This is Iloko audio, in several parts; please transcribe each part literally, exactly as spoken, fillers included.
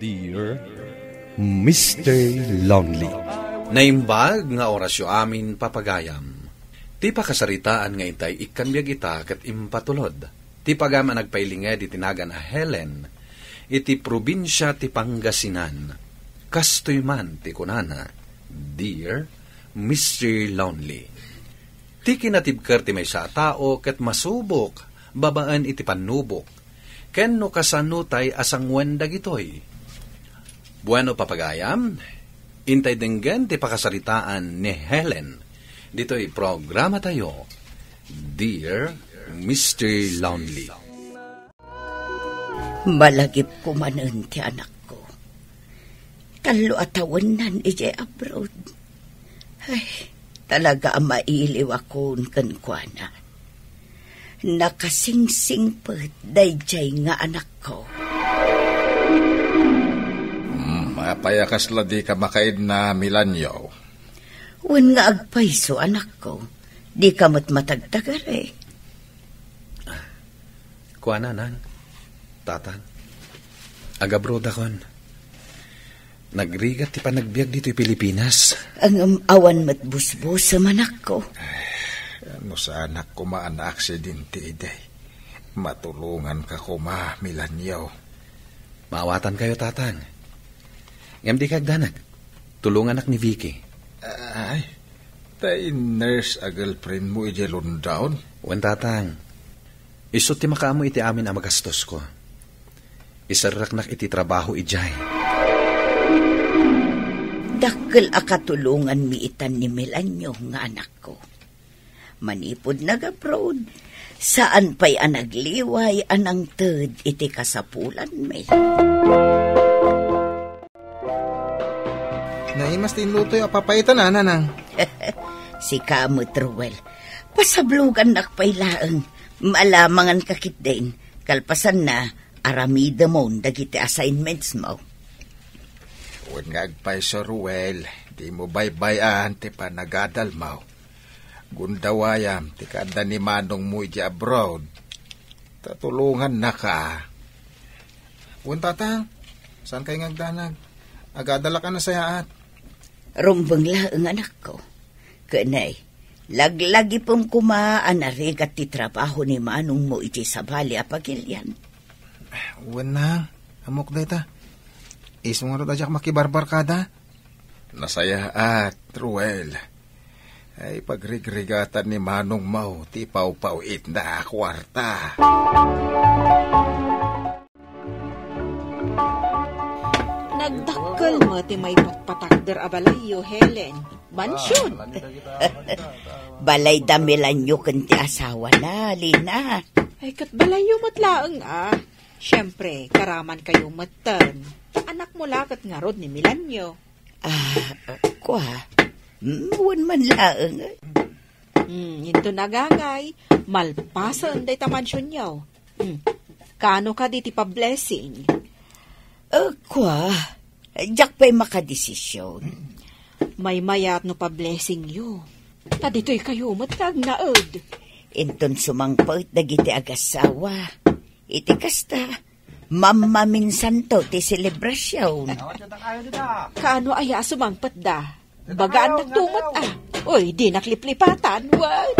Dear Mister Lonely. Naimbag nga orasyo amin, papagayam. Ti pakasaritaan nga itay ikkan biag ita ket impatulod ti pagayam a nagpailinged iti nagan a Helen iti probinsia ti Pangasinan. Kastoy man ti kunana, Dear Mister Lonely. Ti kinatibker ti maysa a tao ket masubok babaen iti pannubok, ken no kasano tay a sanguen dagitoy. Bueno, papagayam, intay denggen ti pakasaritaan ni Helen ditoy programatayo, Dear Mister Lonely. Malagipko manen ti anakko. Tallo a tawennan idiay abroad. Ay, talaga a mailiwakon kenkuana. Nakasingsingpet daydiay nga anakko. Hmm, apay a kasla dika makaidna, Milanyo? Wen nga agpayso, anakko. Dika met matagtagari. Kuana, Nang, Tatang, agabrodakon. Nagrigat ti panagbiag ditoy Pilipinas. Ngem awan met busbusem, anakko. Ay, no saanak koma a naaksidente idi, matulonganka koma, Milanyo. Maawatankayo, Tatang. Ngem dika agdanag. Tulonganak ni Vicky. Ay, ta in-nurse a girlfriend mo idiay London? Wen, Tatang. Isu ti makaammo iti amin a magastosko. Iserreknak iti trabaho idiay. Dakkel a katulonganmi itan ni Milanyo nga anakko. Manipud nag-abroad, saan pay a nagliway a nangted iti kasapulanmi. Naimas ti inlutoyo a papaitan, a, Nanang. Sika met, Ruel. Pasablogannak pay laeng. Maalamanganka ketdin. Kalpasanna, aramidemon dagiti assignments mo. Wen nga agpayso, Ruel, dimo baybay-an ti panagadalmo. Gundawayam ti kaadda ni manongmo idiay abroad. Ta tulongannaka. Wen, Tatang, saankay nga agdanag? Agadalak a nasayaat. Rumbeng laeng, anakko. Ken, laglagipem koma a narigat ti trabaho ni manongmo iti sabali a pagilian. Wen, Nang, ammok dayta. Isu ngarud a diak makibarbarkada. Nasayaat, Ruel. Ay, pagrigrigatan ni manongmo ti pawpawitna a kuarta. Nagdakkel met ti maipatpatakder a balayyo, Helen. Mansion. Balay da Milanyo ken ti asawana, Lina. Ay, ket balayyo met laeng, a. Siempre, karamankayo metten. Anakmo la ket ngarud ni Milanyo. Ah, kua. Mm, wen man laeng. Hmm, inton agagay, malpasen dayta mansionyo. Hmm. Kaano kadi ti pablessing? Eh, kua, diak pay makadesisyon. Maymayat no pablessingyo. Ta ditoykayo met nga agnaed. Inton sumangpet dagiti agassawa, iti kasta, mammaminsanto ti selebrasion. Kaano aya a sumangpetda? Bagaannak tumet, a. Uy, dinak liplipatan, wen.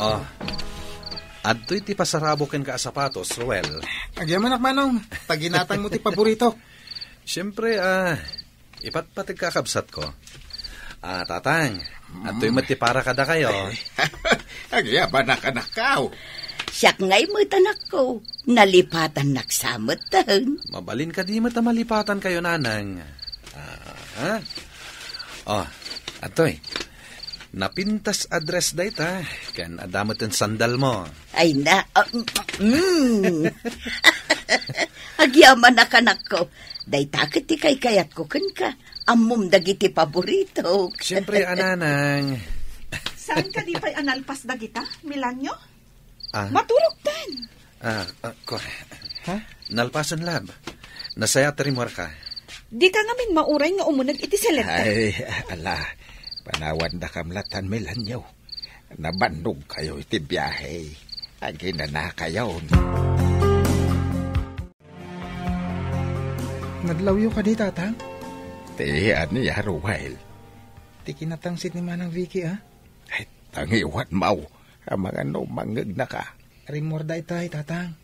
Ah, adtoy ti pasarabo kenka a sapatos, Ruel. Agyamanak, Manong. Ta ginatangmo ti paborito. Siempre, ah, ipatpategka a kabsatko. Ah, Tatang, adtoy met ti para kadakayo. Agyamanak, anakko. Siak ngay met, anakko. Nalipatannak sa metten. Mabalin kadi met a malipatankayo, Nanang. Ah, ha? Oh, adtoy. Napintas a dress dayta, ken adda met ti sandalmo. Ay na, ah, mm. Agyamanak, anakko. Dayta ket ti kaykayatko kenka. Ammom dagiti paboritok. Siempre, a, Nanang. Saan kadi pay a nalpas dagita, Milanyo? Ah. Maturogtan. Ah, ah, ko-, ha? Nalpasen, lab. Nasayaat ta rimmuarka. Dika ngamin mauray nga umuneg iti selekta. Ay, ala, panawandakam latan, Milanyo. Nabannogkayo iti biahe. Aginanakayon. Nadlawyo kadi, Tatang? Ti ania, Ruel? Ti kinatangsit ni Manang Vicky, a? Ay, tangiwan, Maw. Amangan no mangngegnaka. Rimmuarda itay, Tatang.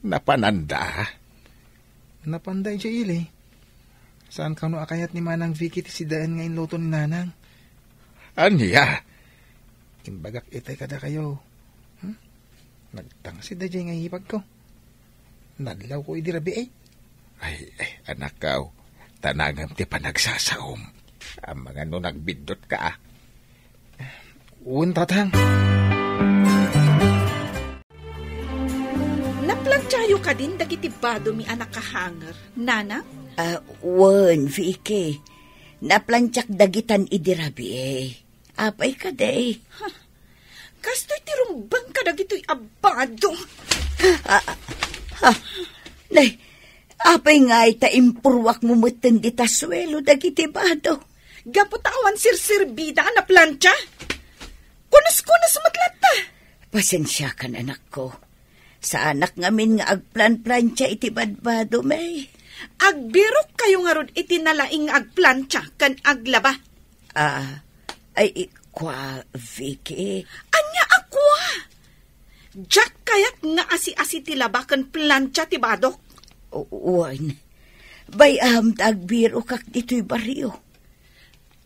Napananda? Napanda idiay ili. Saan kano a kayat ni Manang Vicky ti sidaen nga inluto ni Nanang? Ania? Imbagak itay kadakayo. Hmm? Nagtangsit daydiay nga ipagko. Nadlawko idi rabii. Ay, ay, anakko, tanangem ti panagsasaom. Amangan no nagbiddutka, a. Wen, Tatang. Naplantiayo kadin dagiti badomi a nakahanger, Nanang? A, wen, Vicky. Naplantiak dagitan idi rabii. Apay kadi? Ha? Kastoy ti rumbeng kadagitoy a bado. A, a, a, nay, apay ngay ta impurruakmo metten dita suelo dagiti bado? Gapu ta awan serserbida a naplantia. Kunos-kunos met latta. Pasensiakan, anakko. Saanak ngamin nga agplanplantia iti badbadomi. Agbirokkayo ngarud iti nalaing nga agplantia ken aglaba. A, ay, kua, Vicky. Ania a kua? Diak kayat nga asi-asi ti laba ken plantia ti badok. O-, wen. Bay-am ta agbirokak ditoy barrio.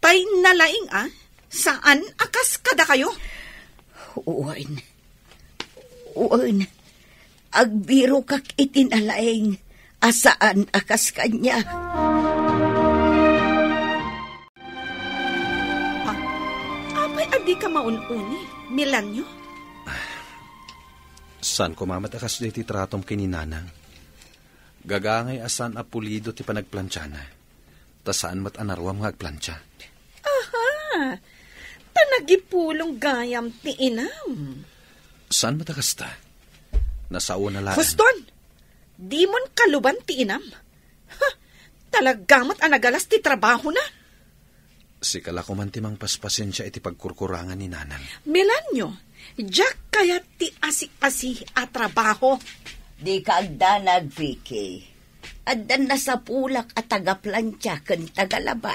Tay nalaing a, saan a kas kadakayo? Wen. Wen. Agbirokak iti nalaing a saan a kas kaniak. Ha? Apay a dika maun-uni, Milanyo? Saan koma met a kasdiay ti tratom ken ni Nanang. Gagangay a saan a pulido ti panagplantiana. Ta saan met a naruam nga agplantia. Aha! Ta nagipulong gayam ti inam. Saan met a kasta? Nasaona laeng. Huston! Dimon kaluban ti inam. Ha! Talaga met a nagalas ti trabahona. Sika la koman ti mangpaspasensia iti pagkurkurangan ni Nanang. Milanyo, diak kayat ti asi-asi a trabaho. Dika agdanag, Vicky. Addan nasapulak a tagaplantia ken tagalaba.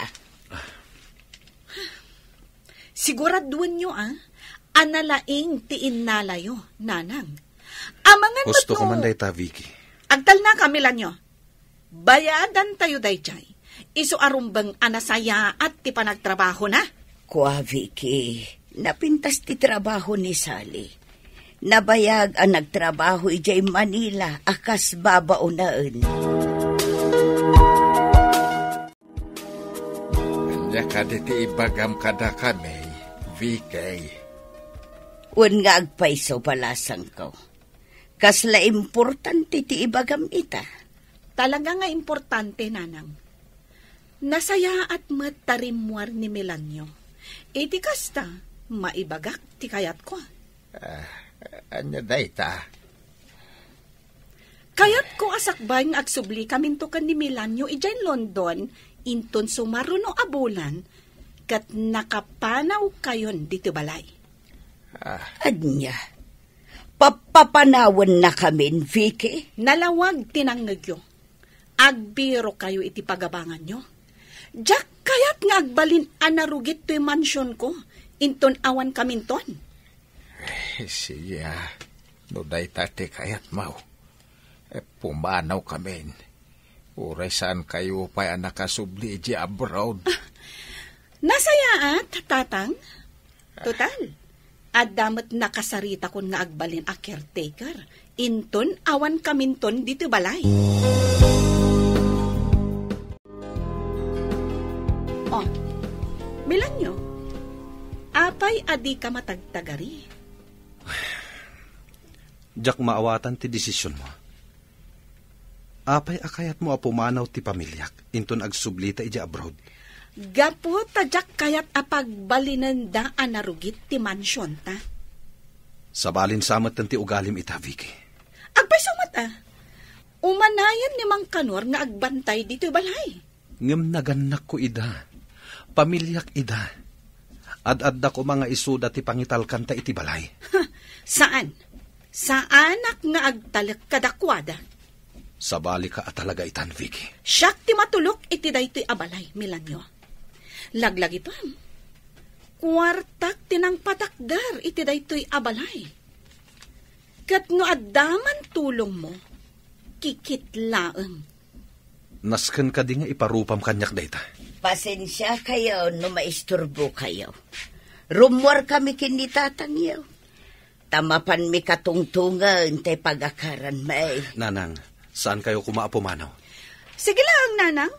Siguraduenyo, a, a nalaing ti innalayo, Nanang. Amangan met no. Husto koman dayta, Vicky. Agtalnaka, Milanyo. Bayadantayo daydiay. Isu a rumbeng a nasayaat ti panagtrabahona. Kua, Vicky, napintas ti trabaho ni Sally. Nabayag a nagtrabaho idiay Manila a kas babaonen. Ania kadi ti ibagam kadakami, Vicky? Wen nga agpayso, balasangko. Kasla importante ti ibagam ita. Talaga nga importante, Nanang. Nasayaat met ta rimmuar ni Milanyo. Iti kasta, maibagak ti kayatko. Ah, ania dayta? Kayatko a sakbay nga agsublikaminto ken ni Milanyo idiay London, inton sumaruno a bulan, ket nakapanawkayon ditoy balay. Ah. Ania? Pappapanawennakamin, Vicky? Nalawag ti nangngegyo. Agbirokayo iti pagabanganyo. Diak kayat nga agbalin a narugit toy mansionko, inton awan kaminton. Eh, sige, ah. No dayta ti kayatmo, eh, pumanawkamin. Uray saankayo pay a nakasubli idiay abroad. Ah, nasayaat, Tatang. Total, adda met nakasaritakon nga agbalin a caretaker, inton awan kaminton ditoy balay. Oh, Milanyo, apay a dika matagtagari? Diak maawatan ti desisionmo. Apay a kayatmo a pumanaw ti pamiliak inton agsublita idiay abroad? Gapu ta diak kayat a pagbalinenda a narugit ti mansionta. Sabalin sa metten ti ugalim ita, Vicky. Agpayso met, a. Umanayen ni Mang Kanor nga agbantay ditoy balay. Ngem nagannakko ida. Pamiliak ida. Ad-adda koma nga isuda ti pangitalkanta iti balay. Saan. Saanak nga agtalek kadakuada. Sabalika a talaga itan, Vicky. Siak ti matulok iti daytoy a balay, Milanio. Laglagipem, kuartak ti nangpatakder iti daytoy a balay. Ket no adda man tulongmo, kikit laeng. Nasken kadi nga iparupam kaniak dayta? Pasensiakayo no maisturbokayo. Rummuarkami ken ni tatangyo. Ta mapanmi katungtongen ti pagakaranmi. Nanang, saankayo koma a pumanaw? Sige laeng, Nanang.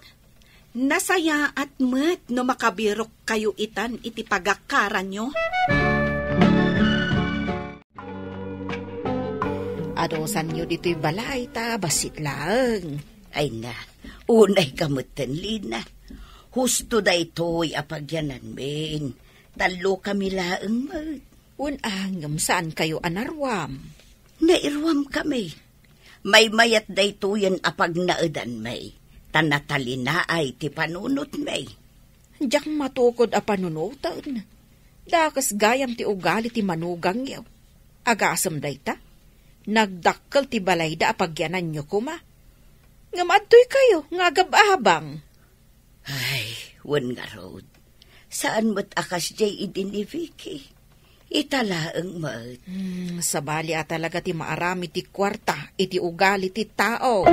Nasayaat met no makabirokkayo itan iti pagakaranyo. Adusanyo ditoy balay ta bassit laeng. Ay na, unayka metten, Lina. Husto daytoy a pagyananmin. Tallokami laeng met. Wen a, ngem saankayo a naruam? Nairuamkami. Maymayat daytoyen a pagnaedanmi, ta natalinaay ti panunotmi. Diak matukod a panunoten. Dakes gayam ti ugali ti manugangyo. Agasem dayta, nagdakkel ti balayda a pagyananyo koma. Ngem adtoykayo nga agab-abang. Ay, wen ngarud, saan met a kasdiay idi ni Vicky. Ita laeng met. Hmm, sabali a talaga ti maaramid ti kuarta iti ugali ti tao.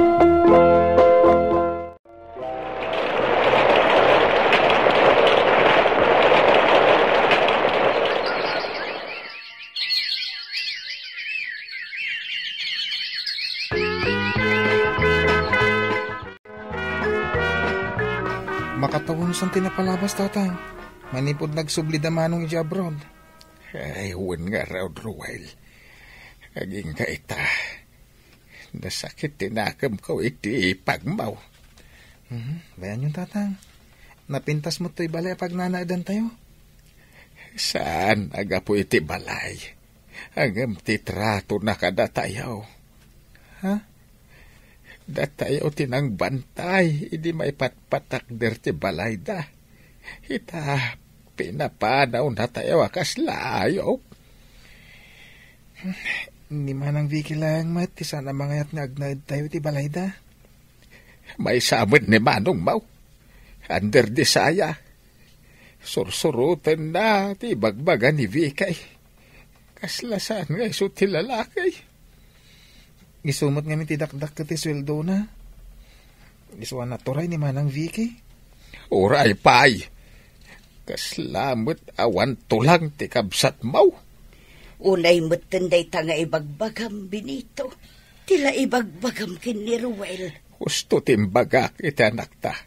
Makatawensan ti napalabas, Tatang, manipud nagsubli da Manong idiay abroad. Ay, wen ngarud, Ruel. Agingga ita. Nasakit ti nakemko iti ipagmo. Mhm, bayanyon, Tatang. Napintas met toy balay a pagnanaedantayo? Saan a gapu iti balay. Ngem ti tratona kadatayo. Ha? Datayo ti nangbantay idi maipatpatakder ti balayda. Ita, pinapanawnatayo a kasla ayup. Ni Manang Vicky laeng met ti saan a mangayat nga agnaedtayo iti balayda. Maysa met ni Manongmo, Ander Disaya. Sursurotenna ti ibagbaga ni Vicky. Kasla saan nga isu ti lalaki. Isu met ngamin ti dakdakkel ti sueldona. Isu a naturay ni Manang Vicky. Uray pay. Kasla met awan tulang ti kabsatmo. Unay metten dayta nga ibagbagam, Benito. Ti la ibagbagam ken ni Ruel. Husto ti imbagak iti anakta.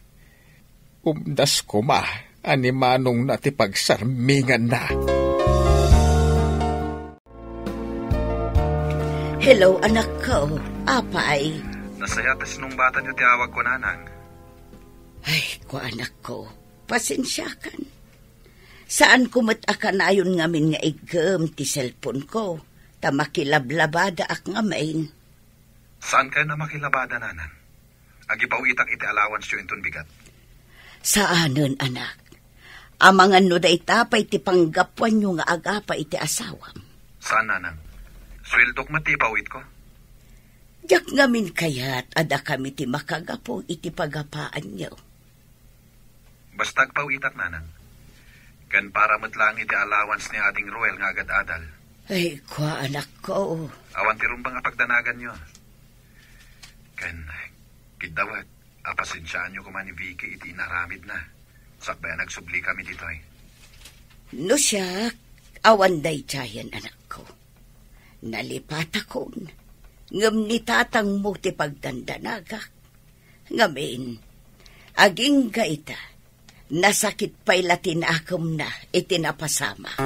Umdas koma a ni Manongna ti pagsarminganna. Hello, anakko. Apay? Nasayaat a sinungbatanyo ti awagko, Nanang. Ay, kua, anakko. Pasensiakan. Saanko met a kanayon ngamin nga iggem ti cellphone-ko, ta makilablabadaak ngamin. Saankayon a makilabada, Nanang? Agipaw-itak iti allowanceyo inton bigat. Saanen, anak. Amangan no dayta pay ti panggapuanyo nga agapa iti asawam. Saan, Nanang. Sueldok met ti ipaw-itko. Diak ngamin kayat a dakami ti makagapu iti pagapaanyo. Basta agpaw-itak, Nanang. Ken para met laeng iti allowance ni Ading Ruel nga agad-adal. Ay, kua, anakko. Awan ti rumbeng a pagdanaganyo. Ken, kidawat, a pasensiaanyo koma ni Vicky iti inaramidna. Sakbay a nagsublikami ditoy. No siak, awan daydiayen, anakko. Nalipatakon, ngem ni tatangmo ti pagdandanagak. Ngamin, agingga ita, nasakit pay la ti nakemna iti napasama.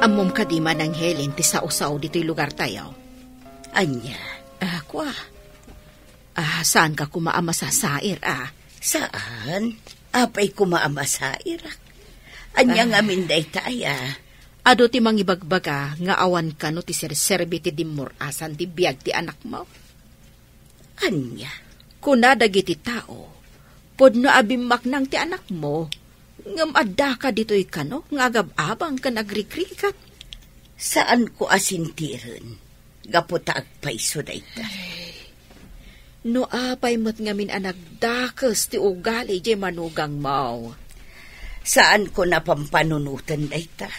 Ammom kadi, Manang Helen, ti sao-sao ditoy lugartayo? Ania? Ah, kua. Ah, saanka koma a masasair, ah? Saan? Apay koma a masairak? Ania ngamin dayta, aya? Adu ti mangibagbaga nga awan kano ti serserbi ti dimmur-asan ti biag ti anakmo. Ania? Kuna dagiti tao, pudno a bimmaknang ti anakmo, ngem addaka ditoy kano nga agab-abang ken agrikrigat. Saanko a sintiren, gapu ta agpayso dayta. Ay, no apay met ngamin a nagdakes ti ugali diay manugangmo? Saanko a pampanunoten dayta.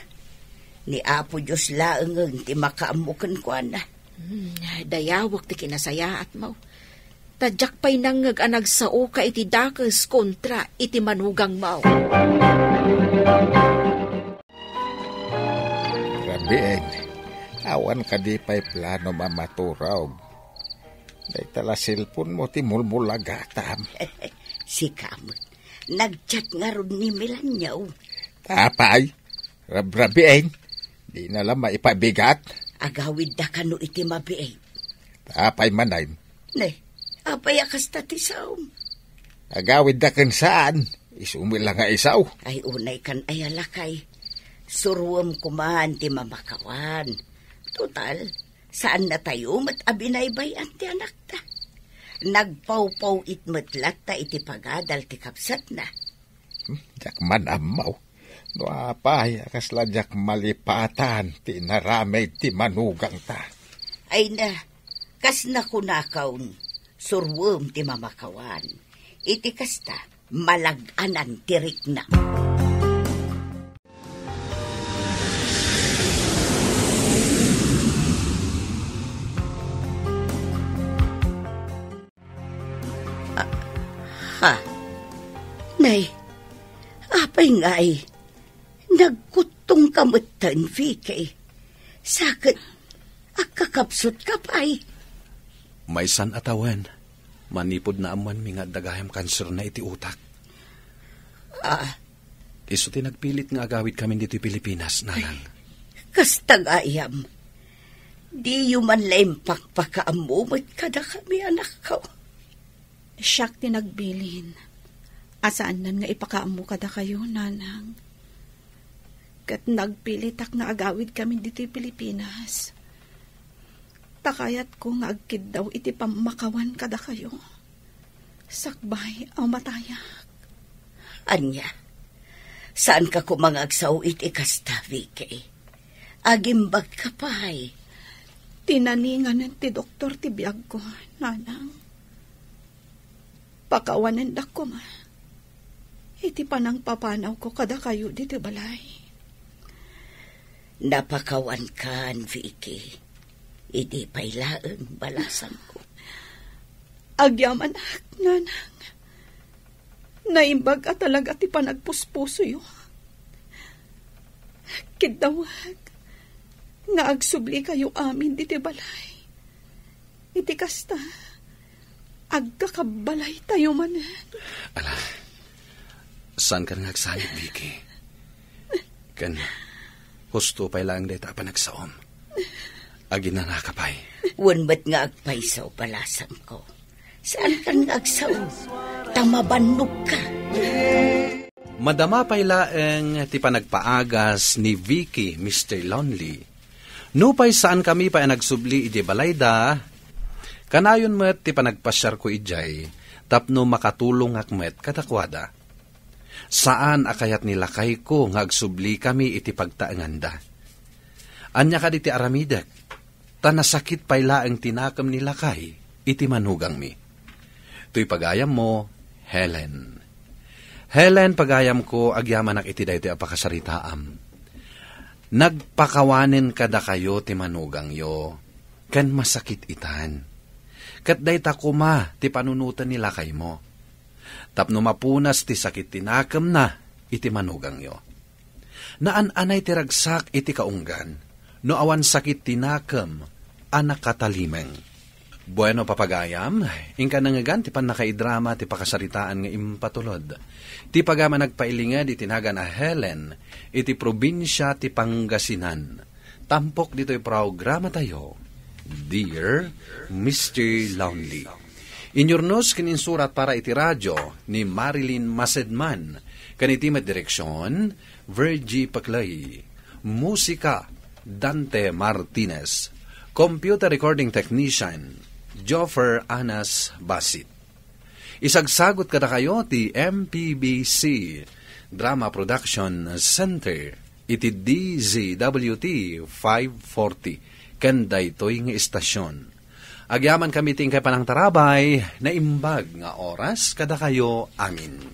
Ni Apo Dios laengen ti makaammo kenkuana. Hmm, dayawek ti kinasayaatmo. Ta diak pay nangngeg a nagsaoka iti dakes kontra iti manugangmo. Rabiin, awan kadi pay planom a maturog? Dayta la cellphone mo ti mulmulagatam. Sika met. Nag-chat ngarud ni Milanyo. Apay, rabrabiin, dina la maipabigat. Agawidda kano iti mabiit. Apay manen? Ne, apay a kasta ti saom? Agawidda ken saan, isu met la nga isaw. Ay, unay kan aya lakay. Suruem koman ti mamakawan. Total, saan natayo met a binaybay-an ti anakta. Nagpawpaw-it met latta iti pagadal ti kabsatna. Hmm, diak man ammo. No apay a kasla diak malipatan ti inaramid ti manugangta. Ay na, kas nakunakon, suruem ti mamakawan. Iti kasta, malag-anan ti rikna. Ah, ha? Nay, apay ngay? Nagkuttong ka metten, Vicky. Saket, agkakabsut ka pay. Maysan a tawen, manipud naammoanmi nga adda gayam kanserna iti utak. Ah. Isu ti nagpilit nga agawidkamin ditoy Pilipinas, nanang. Kasta gayam. Diyo man la impakpakaammo met kadakami, anakko. Siak ti nagbilin a saannan nga ipakaammo kadakayo, nanang. Ket nagpilitak nga agawidkamin ditoy Pilipinas. Ta kayatko nga agkiddaw iti pammakawan kadakayo. Sakbay a matayak. Ania? Saanka koma nga agsao iti kasta, Vicky? Agimbagka pay. Tinaningan ti doktor ti biagko, nanang. Pakawanendak koma iti panangpapanawko kadakayo ditoy balay. Napakawankan, Vicky. Idi pay laeng balasangko. Agyamanak, nanang. Naimbag a talaga ti panagpuspusoyo. Kiddawek nga agsublikayo amin ditoy balay. Iti kasta, agkakabbalaytayo manen. Ala, saankan nga agsanit, Vicky? Ken, husto pay laeng dayta a panagsaom. Aginanaka pay. Wen met nga agpayso, balasangko. Saankan nga agsao, ta mabannogka. Madama pay laeng ti panagpaagas ni Vicky, Mister Lonely. Nupay saankami pay a nagsubli idiay balayda, kanayon met ti panagpasiarko idiay tapno makatulongak met kadakuada. Saan a kayat ni lakayko nga agsublikami iti pagtaenganda. Ania kadi ti aramidek? Ta nasakit pay laeng ti nakem ni lakay iti manugangmi. Toy pagayammo, Helen. Helen, pagayamko, agyamanak iti daytoy a pakasaritaam. Nagpakawanen kadakayo ti manugangyo, ken masakit itan. Ket dayta koma ti panunoten ni lakaymo. Tapno mapunas ti sakit ti nakemna iti manugangyo. Naan-anay ti ragsak iti kaunggan no awan sakit ti nakem a nakatalimeng. Bueno, papagayam, inka nangngegan ti pannakaidrama ti pakasaritaan nga impatulod. Ti pagayam a nagpailinged iti nagan a Helen iti probinsia ti Pangasinan. Tampok ditoy programatayo, Dear Mister Lonely. Inyurnos ken insurat para iti radio ni Marilyn Masedman, ken iti met direksion, Virgie Paclay. Musika, Dante Martinez. Computer Recording Technician, Joffer Anas Basit. Isagsagut kadakayo ti M P B C Drama Production Center iti D Z W T five forty ken daytoy nga istasyon. Agyaman kami ti inkay panangtarabay, naimbag nga oras kadakayo amin.